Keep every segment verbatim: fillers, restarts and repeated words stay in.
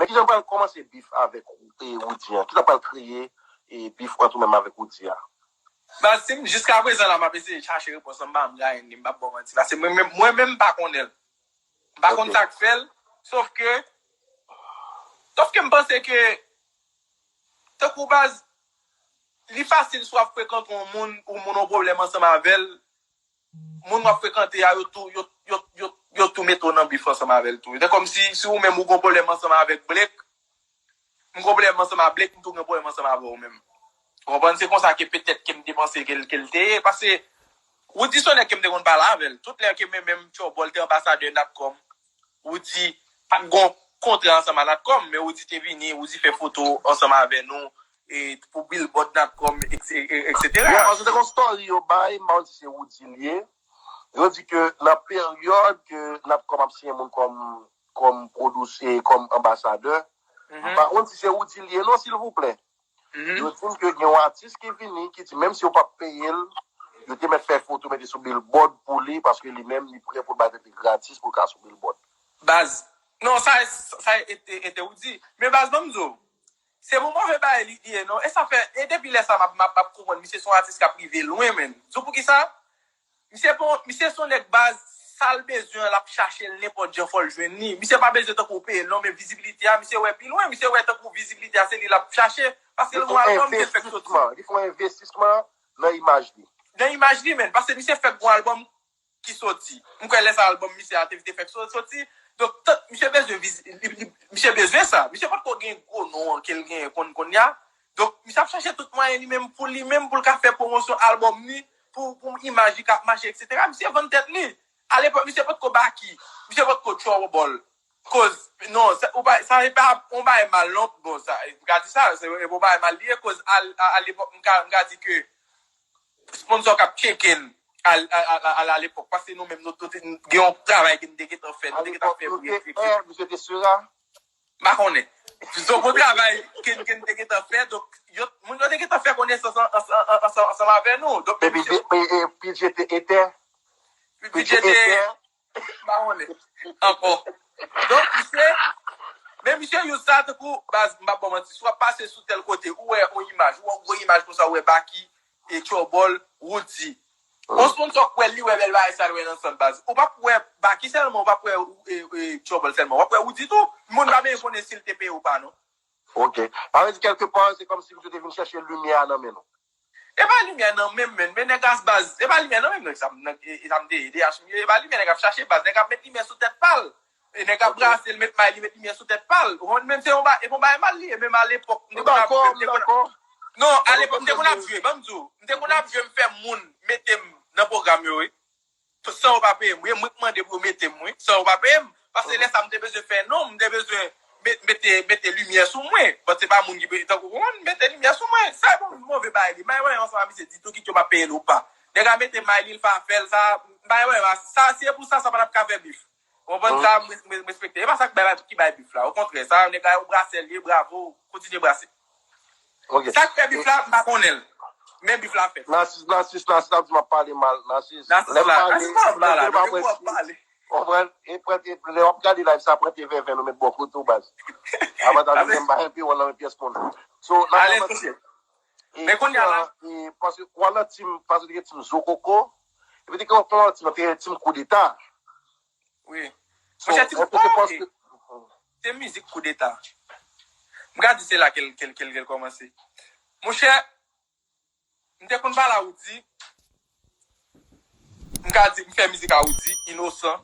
Kijan pral kòmanse bif avèk e, Roody an? Kijan pral kreye e, bif ant ou menm avèk Roody a? Baz, si m, jiska prezan la, m ap eseye chache repons lan, m pa m gaye ni, m p ap ba w manti. Paske mwen menm, mwen menm m pa konnen l. M pa konn sa k fè l. Sof ke, sof ke m panse ke, tankou baz, li fasil si w ap frekante yon moun, ou moun yon pwoblèm ansanm avè l, moun w ap frekante a, yo tou, yo, yo, yo, yo tou mete w nan bif ansanm avè l tou. Se kòmsi, si ou menm ou gon pwoblèm ansanm avèk Blake, m gon pwoblèm ansanm a Blake, m tou gen pwoblèm ansanm avè w menm. Ou konprann? Se konsa ke petèt ke m te panse ke l, ke l te ye. Paske Roody se yon nèg ke m te konn pale avè l. Tout lè ke men menm Tchòbòl te anbasadè Natcom, Roody pa t gon kontra ansanm a Natcom, men Roody te vini, Roody fè foto ansanm avè nou, e pou billboard Natcom, et cetera. Bon, paske te gon story yo bay, m pa konn si se Roody l ye. Yo di ke nan peryòd ke Natcom ap siyen moun kòm kòm pwodisè, kòm anbasadè. M pa konn si se Roody l ye non, silvouplè. Yo di m ke gen yon atis ki vini, ki di menm si yo p ap peye l, yo te mèt fè foto mete sou billboard pou li, paske li menm, li prè pou l bay tèt li gratis pou l ka sou billboard. Baz. Non, sa, sa e te, e te Roody. Men baz, ban m di w, se pou move bagay li ye non. E sa fè, e depi lè sa, m ap, m ap, m ap konprann misye se yon atis k ap rive lwen, menn. Di w poukisa? Misye bon, misye se yon nèg baz, sa l bezwen an, l ap chache l nenpòt jan fò l jwenn li. Misye pa bezwen tankou w peye l non, men vizibilite a, misye wè pi lwen, misye wè tankou vizibilite a se li l ap chache. Paske l gon albòm ke l fèk soti. Li fè yon envestisman nan imaj li. Nan imaj li, menn. Paske misye fèk gon albòm ki soti. M kwè lè sa albòm misye a te, te fèk so-, soti. Donk, misye bezwen viz, li, li, misye bezwen sa. Misye potko gen gwo non an ke l genyen konn, konnya. Donk, misye ap chache tout mwayen li menm pou li menm, pou l ka fè pwomosyon albòm li, pou, pou imaj li ka ap mache, et cetera. Misye vann tèt li. Alepòk, misye potko Baky. Misye potko Tchòbòl. Koz, non, sa, ou pa, sa e pa yon bagay mal non, bon, sa, m ka di sa, se yon bagay mal li ye, koz al-, a, alepòk, m ka, m ka di ke sponsò k ap tcheke n al, al, al, al, alepòk, paske nou menm, nou, nou te gen yon travay ke n te gentan fè, nou te gentan fè pou yo tcheke. Misye te Sera? M pa konnen. Se yon bon travay ke, ke n te gentan fè, donk, yo, moun yo te gentan fè konesans an, an, an, ansanm, ansanm avè nou. Donk, Epi, epi, epi, P J te etè. P J te, m pa konnen ankò. Donk, misye, men misye use sa tankou, baz, m p ap ba w manti, si w ap pase sou tèl kote, ou wè yon imaj, ou wè yon gwo imaj konsa, ou wè Baky, e Tchòbòl, Roody. Yon sponsò k wè l, li wè bèl bagay sa, l wè nan sant, baz. Ou p ap wè Baky sèlman, ou p ap wè e, e, Tchòbòl sèlman, w ap wè Roody tou. Moun pa menm konnen si l te peye ou pa, non. Ok. Sa vle di, kèlke pa, se kòmsi misye te vin chèche limyè a nan men nou. E pa limyè nan menm, menn, men nèg a baz, e pa limyè nan menm, nèg sa, nèg, e, e sa m te ye, D H m ye, e pa limyè nèg ap chache, baz, nèg ap met limyè sou tèt pa l. E nèg ap brase l, met may li, met limyè sou tèt pa l. Ou konprann, menm se yon ba, e bon bagay mal li ye, menm alepòk, m te konn ap jwe, m te konn ap, non, alepòk, m te konn ap jwe, ban m di w, m te konn ap jwe, m fè moun mete m nan pwogram yo, wi. San yo pa peye m, wi, e mwen k mande pou yo mete m, wi, san yo pa peye m. Paske lè sa m te bezwen fè non, m te bezwen met-, mete, mete limyè sou mwen. Bon, se pa moun ki pe-, tankou, konprann, mete limyè sou mwen. Sa e bon, move bagay li. M pa gen pwoblèm ansanm ak misye ditou, kit yo p ap peye l ou pa. Nèg la mete may li, l pa fè l, sa, m pa gen pwoblèm. Sa, se pou sa, sa pa t ap ka fè bif. Ou konprann sa, m, m, m respekte. E pa sa k bay, ki bay bif la. Okontrè, sa, nèg la, yo brase l, ye, bravo, kontinye brase. Sa k fè bif la, m pa konnen l. Men bif la fèt. Nasis, Nasis, Nasis ap di m ap pale mal. Nasis, lè m pale, lè m pa pale. Konprann? E pran, e lè w ap gade live sa, pran te vèvè nou met bò kote w, baz. Avantaj ou gen m pa enpe wòl nan men pyès moun. So, Nasis, men kounye a la, e, paske w al nan tim, paske w te gen tim Zo Koko, epi te gen yon tim, te gen tim Koudeta. Wi. Monchè, ti, oh, se mizik koudeta. M ka di se la ke l, ke l, ke l, ke l kòmanse. Monchè, m te konn pale a Roody. M ka di, m fè mizik a Roody, Inosan.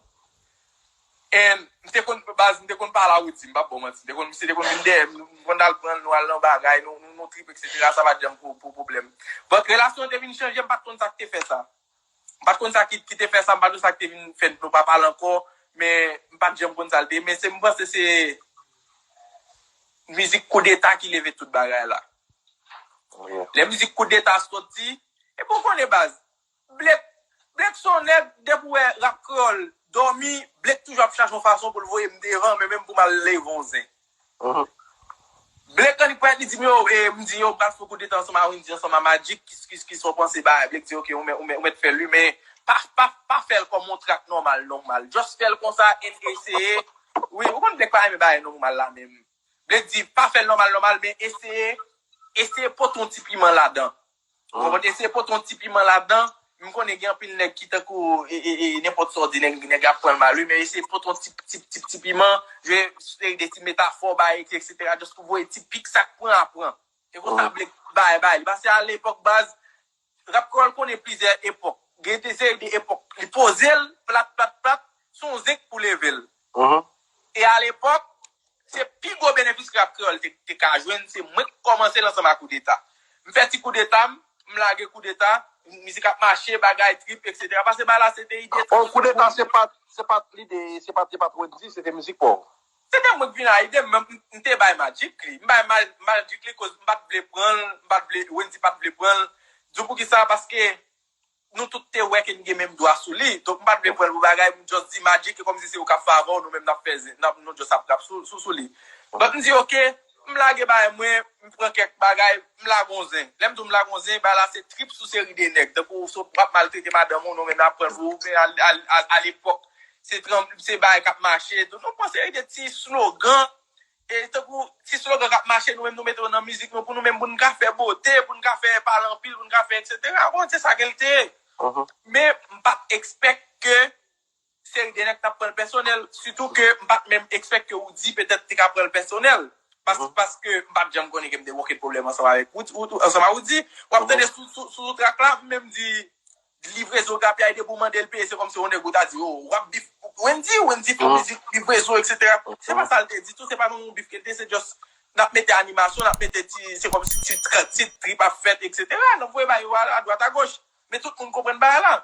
And m te konn, baz, m te konn pale a Roody, m p ap ba w manti. M te konn, misye te konn vin dèyè m, m konn al pran l, nou al nan bagay, nou, nou, nou trip, et cetera. Sa pa t janm pou, pou pwoblèm. But relasyon an te vin chanje, m pa t konn sa k te fè sa. M pa t konn sa ki, ki te fè sa, m pa t konn sa ki te vin fè nou pa pale ankò, men m pa t janm konn sa l te ye. Men se, m panse se mizik koudeta ki leve tout bagay la. Lè mizik koudeta soti, epi w konnen baz. Blake, Blake se yon nèg, depi w wè rap kreyòl dòmi, Blake toujou ap chache yon fason pou l voye m devan, men menm pou m al leve yon zen. Blake annik pwèt, li di m yo, e, m di yo, m pral fè koudeta ansanm a Wendyy, ansanm a Magic, kis, kis, kis, sa w panse bagay. Blake di, ok, ou mèt, ou mèt, ou mèt fè l, wi, men pa, pa, pa fè l kòm yon trak nòmal, nòmal. Just fè l konsa, and eseye. Wi, ou konn Blake pa renmen bagay nòmal la menm. Vle di, pa fè l nòmal, nòmal, men eseye, eseye pote yon ti piman ladan. Ou konprann? Eseye pote yon ti piman ladan. M konnen gen anpil nèg ki tankou, e, e, e, nenpòt sa w di, nèg, nèg ap pran l mal, wi, men eseye pote yon ti, ti, ti, ti piman, jwe seri de ti metafò, bay, et cetera, just pou voye ti pik sa k pran a pran. E konsa Blake bay, bay li. Paske alepòk, baz, rap kreyòl konnen plizyè epòk. Gen de seri de epòk. Li poze l, plat, plat, plat, se yon zenk pou leve l. E alepòk, se pi gwo benefis ke rap kreyòl te, te ka jwenn, se mwen k kòmanse l ansanm ak koudeta. M fè ti koudeta m, m lage koudeta, mizik ap mache, bagay trip, et cetera. Paske bagay la se te ide. Oh, koudeta se pa, se pa lide, se pa, se pa Wendy, se te mizik pa w. Se te mwen k vin a ide m, m, m te bay Magic li. M bay Ma- Magic li koz m pa t vle pran l, m pa t vle, Wendy pa t vle pran l. Di w poukisa? Paske nou tout te wè ke n gen menm dwa sou li. Donk, m pa t vle pran l pou bagay, m just di Magic, e kòmsi se yo k ap fè avè w, nou menm n ap fè zen, n ap, nou just ap rap sou, sou, sou li. But m di, oke, m lage bagay mwen, m pran kèk bagay, m lage yon zen. Lè m di w m lage yon zen, bagay la se trip sou seri de nèg. Tankou w ap maltrete madanm ou, nou menm n ap pran l pou ou, men a, a, a, alepòk, se tranb-, se bagay k ap mache. Donk, nou pran seri de ti slogan, e tankou ti slogan k ap mache, nou menm nou mete yo nan mizik nou, pou nou menm, pou n ka fè bote, pou n ka fè pale anpil, pou n ka fè et cetera. Bon, se sa ke l te ye. Men, m pa t expect ke seri de nèg t ap pran l pèsonèl, sitou ke m pa t menm expect ke Roody petèt te ka pran l pèsonèl. Pas-, paske m pa t janm konnen ke m te gen okenn pwoblèm ansanm avèk Roody, Roody, ansanm ak Roody. W ap tande sou, sou, sou track la, m menm di, livrezo grapyay depi w mande l peye, se kòmsi yon nèg ou ta di, oh, w ap bif Wendy, Wendy fè mizik, livrezo, et cetera. Se pa sa l te di tou, se pa nan yon bif ke l te, se just, n ap mete animasyon, n ap mete ti, se kòmsi ti, ti trip ap fèt, et cetera. N ap voye bagay yo a, a dwat, a goch. Men tout moun konprann bagay la.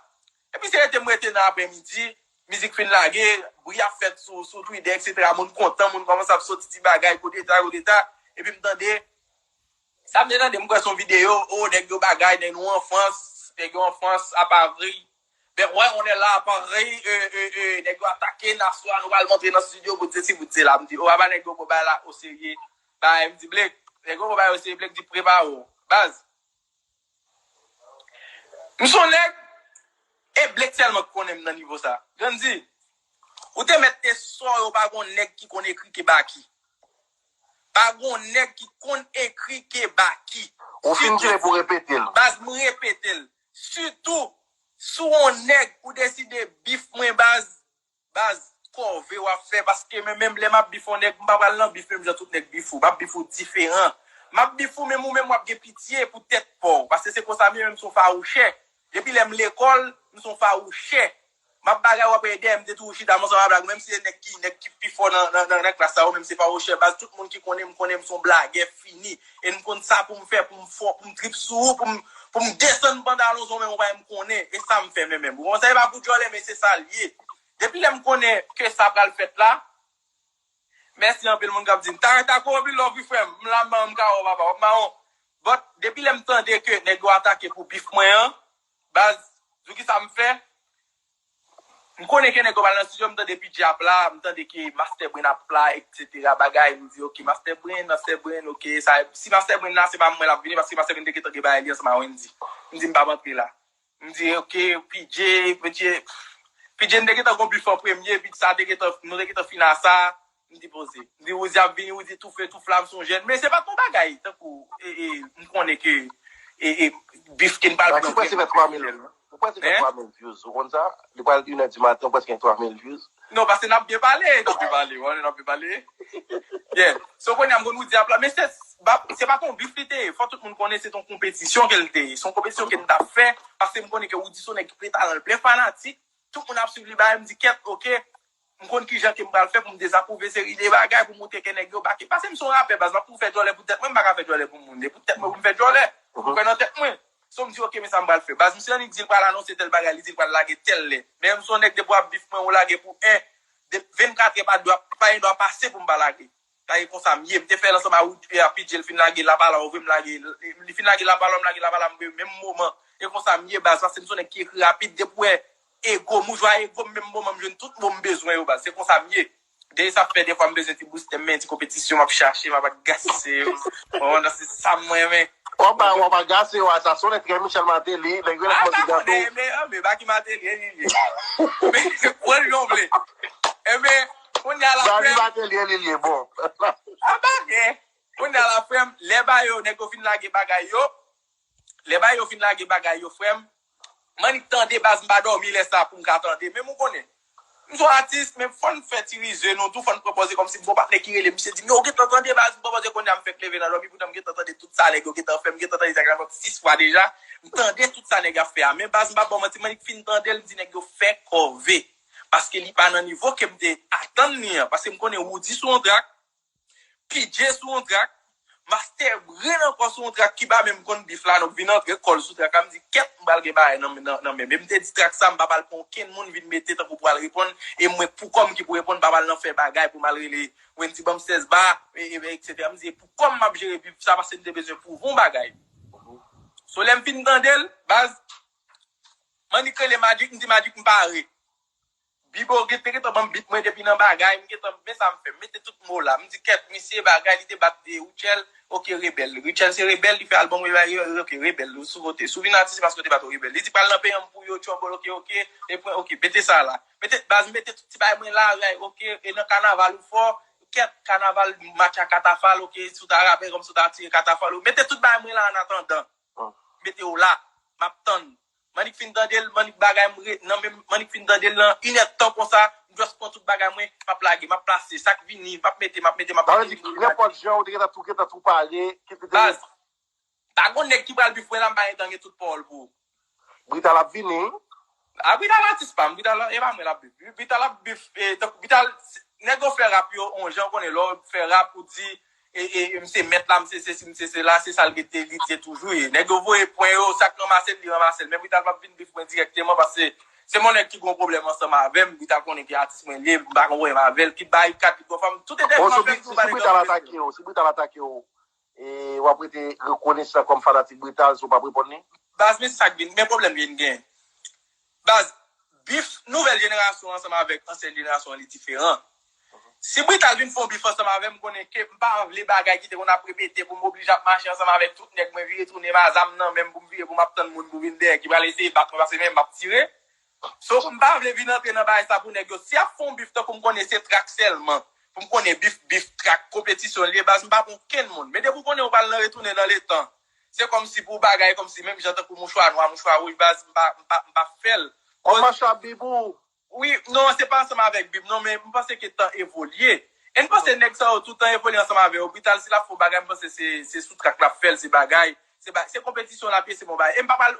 Epi se rete m rete nan aprèmidi, mizik fin lage, bri ap fèt sou, sou Twitter, et cetera. Moun kontan, moun kòmanse ap soti ti bagay, koudeta, koudeta. Epi m tande, sa m te tande, m kwè se yon videyo, oh, nèg yo bagay, nèg nou an Frans, nèg yo an Frans, a Paris. Ben, ouais, on est là à Paris, euh, euh, euh, nèg yo atake, n a swa, nou pral montre nan studio, bout se si, bout se la. M di, oh, apa nèg yo pran bagay la oserye. Bagay, m di, Blake, nèg yo pran bagay oserye, Blake di, prepare w. Baz, m se yon nèg, e Blake sèlman ki konnen m nan nivo sa. Grandy, ou te mèt te sò yo pa gon nèg ki konn ekri ke Baky. Pa gon nèg ki konn ekri ke Baky. Ou fin tire pou repete l. Baz, m repete l. Sitou, si w yon nèg, ou deside bif mwen, baz, baz, kòve w ap fè, paske men menm lè m ap bif yon nèg, m pa pral nan bif menm jan tout nèg bif ou. M ap bif ou diferan. M ap bif ou, menm ou menm w ap gen pitye pou tèt pa w. Paske se konsa m ye, menm si w fawouchè. Depi lè m lekòl, m se yon fawouchè. M ap bagay, w ap ede, m te toujou chita, m ansanm avèk, menm si se nèg ki, nèg ki pi fò nan, nan, nan, nan klas la, ou menm se fawouchè. Baz, tout moun ki konnen m, konnen m se yon blagè fini. E m konn sa pou m fè, pou m fò, pou m trip sou ou, pou m, pou m desann pantalon sou ou, menm ou pa menm konnen. E sa m fè menm, menm. Ou konprann sa, e pa pou djòlè, men se sa l ye. Depi lè m konnen ke sa pral fèt la, mèsi anpil moun k ap di m, Taranta Kobe love wi frè m, m la m ka wè w papa, w ap mawon. But, depi lè m tande ke nèg yo atake pou bif mwen an, baz, di w kisa m fè? M konnen ke nèg yo pral nan studio, m tande P J ap la, m tande ke Master Brain ap la, et cetera. Bagay, m di, ok, Master Brain, Master Brain, ok, sa, si Master Brain la, se pa mwen l ap vini, paske Master Brain te gentan gen bagay li ansanm a Wendy. M di, m p ap antre la. M di, ok, P J, P J, P J, n te gentan gon bif an premye, bif sa te gentan, nou te gentan fin a sa, m di poze. M di, Roody ap vini, Roody toufe, touf la, m se yon jèn. Men se pa t yon bagay, tankou, e, e, m konnen ke, e, e, bif ke n pral pran. Ou prèske fè twa mil, ou prèske fè twa mil views, ou konn sa? Li pral inè di maten, ou prèske gen twa mil views. Non, paske n ap byen pale, n ap byen pale, wè, n ap byen pale. Yeah. So, kounye a, m konn Roody ap la, men se, ba, se pa t yon bif li te ye. Fò tout moun konnen se t yon konpetisyon ke l te ye. Se yon konpetisyon ke n t ap fè, paske m konnen ke Roody se yon nèg ki plen talan, l plen fanatik. Tout moun ap swiv li, bagay, m di, kèt, ok. M konn kijan ke m pral fè pou m dezapwouve seri de bagay, pou montre ke nèg yo bake. Paske m se yon rapè, baz, m ap tou fè djòlè pou tèt mwen, m pa ka fè djòlè pou moun. E pou tèt mwen, pou m fè djòlè. Ou kwè nan tèt mwen. So, m di, ok, men sa m pral fè. Baz, misye annik di l pral anonse tèl bagay, li di l pral lage tèl lè. Men m se yon nèg depi w ap bif mwen, ou lage pou en, de, vennkatrè pa dwa, pa gen dwa pase pou m pa lage. Sa e konsa m ye. M te fè l ansanm a Wood, e, a P J, l fin lage Lapala, ou vre m lage, li fin lage Lapala, m lage Lapala, m vre menm moman. E konsa m ye, baz, paske m se yon nèg ki ekri rapid, depi w wè ego m, ou jwa ego m, menm moman m jwenn tout mo m bezwen yo, baz. Se konsa m ye. Dèyè sa fè defwa m bezwen ti booster m, men ti konpetisyon m ap chache, m ap agase yo. Bon, nan se sa m renmen. W ap ba, w ap agase yo, a sa sonnen trè Michel Martelly, nèg yo pa konnen, men, men, Baky Martelly, e li li ye. Men, pran l jan w vle. Enben, kounye a l ap fè. Baky Martelly, e li li ye, bon. A pa gen. Lè ba yo, nèg yo fin lage bagay yo, lè ba yo fin lage bagay yo, frè m, m annik tande baz, m pa dòmi lè sa pou m ka tande. Men m konnen, m se yon atis, men fò n fè ti rize nou tou, fò n pran pòz kòmsi m gon patnè ki rele, misye di, men ou gentan tande baz, m pran pòz kounye a m fèk leve nan dòmi, poutan m gentan tande tout sa nèg yo gentan fè, m gentan tande sa sis fwa deja, m tande tout sa nèg yo ap fè a. Men baz, m pa ba w manti, m annik fin tande l, m di nèg yo fè kòve. Paske li pa nan nivo ke m te atann li an. Paske m konnen Roody sou yon trak, P J sou yon trak, Master Brain ankò sou yon trak ki pa menm konn bif la, donk vin antre kò l sou trak la, m di, kèt, m pral gen bagay nan, nan, nan men m. E m te di trak sa, m pa pral pran okenn moun vin mete tankou pral reponn, e mwen pou kò m ki pou reponn, m pa pral nan fè bagay pou m al rele Wendy ban m sèz ba, e, e, etsetera. M di, e pou kò m m ap jere bif sa, paske m te bezwen pwouve yon bagay. So, lè m fin tande l, baz, m annik rele Magic, m di, Magic, m pare. Bibo gen te gentan ban m bit mwen depi nan bagay, m gentan, men sa m fè, m mete tout mo la. M di, kèt, misye bagay, li te bat de Rutshelle, oke, Rebèl. Rutshelle se Rebèl, li fè albòm Rebèl, oke, Rebèl, ou sou kote. Si w vin atis se paske w te bat yon Rebèl. Li di pral nan peyi an pou yo, Trouble, oke, oke, e pwen, oke, mete sa la. Mete, baz, mete tout ti bagay mwen la, oke, e nan kanaval ou fò, kèt, kanaval, match a Katafal, oke, si w ta rape kòm si w ta tire Katafal, ou mete tout bagay mwen la an atandan. Mete yo la, m ap tann. M annik fin tande l, m annik bagay m re, nan men m, m annik fin tande l nan inèdtan konsa, m just pran tout bagay mwen, m ap lage, m ap plase, sa k vini, m ap mete, m ap mete, m ap mete. Sa vle di, nenpòt jan, ou te gentan tou, gentan tou pare, ki te te. Baz, pa gon nèg ki pral bif mwen la, m pa gentan gen tout pawòl pou ou. Brital ap vini. A, Brital atis pa m, Brital, e pa mwen l ap bif. Brital ap bif, e, tankou Brital, nèg yo fè rap yo, on jan konnen, lè w fè rap, ou di, e, e, e, m se mèt la, m se sesi, m se sela, se sa l rete, li te toujou ye. Nèg yo voye pwen yo, sa k ranmase l, li ranmase l. Men Brital p ap vin bif mwen dirèkteman, paske se yon nèg ki gon pwoblèm ansanm avè m, Brital konnen ki atis mwen li ye, m pa gon pwoblèm avè l, kit bay kat, kit bòfò m, tout entèvyou m ap fè, si Brital atake w, si Brital atake w, e w ap rete rekonesan kòm fanatik Brital si w p ap reponn li? Baz, men sa k vin, men pwoblèm vin gen. Baz, bif nouvèl jenerasyon ansanm avèk ansyen jenerasyon an, li diferan. Si Brital vin fè yon bif ansanm avè m, konnen ke m pa vle bagay ki te konn ap repete pou m oblije ap mache ansanm avèk tout nèg mwen, vire tounen m a zam nan men m pou m vire pou m ap tann moun pou vin dèyè ki pral eseye bat mwen paske men m ap tire. So, m pa vle vin antre nan bagay sa pou nèg yo. Si y ap fè yon bif tankou m konnen se trak sèlman, pou m konnen bif, bif, trak, konpetisyon li ye, baz, m pa pran okenn moun. Men depi w konnen w pral nan retounen nan letan, se kòmsi pou bagay kòmsi menm jan tankou mouchwa nwa, mouchwa wouj, baz, m pa, m pa, m pa fè l. Kòm mache ap bif ou? Wi, non, se pa ansanm avèk bif, non, men m panse ke tan evolye. E m panse nèg sa yo tout tan evolye ansanm avè yo. Brital, si l ap fè yon bagay, m panse se, se sou trak l ap fè l, se bagay, se ba-, se konpetisyon l ap ye, se bon bagay. E m pa pral